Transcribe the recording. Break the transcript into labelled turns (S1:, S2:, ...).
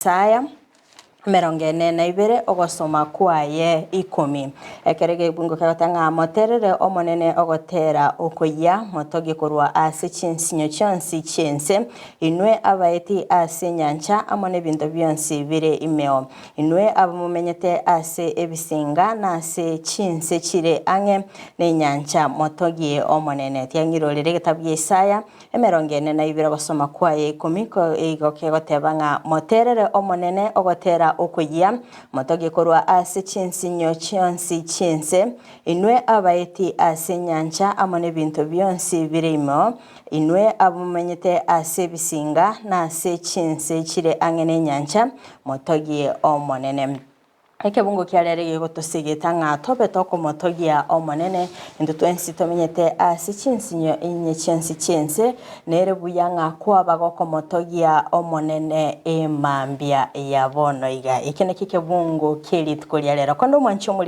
S1: Isaya 42 ogosoma kwaye ikomi. Ekero egebungo kegoteba ng'a moterere Omonene ogotera okoyia, motogie korwa ase chinsinyo chionsi chi'ense, inwe abaeti ase enyancha amo nebinto bionsi bire imeo, inwe abamomenyete ase ebisinga na ase chinse chire ang'e nenyancha, motogie Omonene. Tiang'irorere egetabu gia Isaya 42 ogosoma kwaye ikomi igo kegoteba ng'a moterere Omonene ogotera okoyia, motogie korwa ase chinsinyo chionsi chi'ense, inwe abaeti ase enyancha amo nebinto bionsi bire imeo, inwe abamomenyete ase ebisinga na ase chinse chire ang'e nenyancha, motogie Omonene. Ekebungo kia rero gegotosegeta ng'a tobe tokomotogia Omonene, intwe twensi tomenyete ase chinsinyo inye chionsi chi'ense, nere buya ng'a kwaba gokomotogia Omonene emambia ya bono iga. Eke nakio ekebungo kie rituko ria rero. Konde omwanche omori.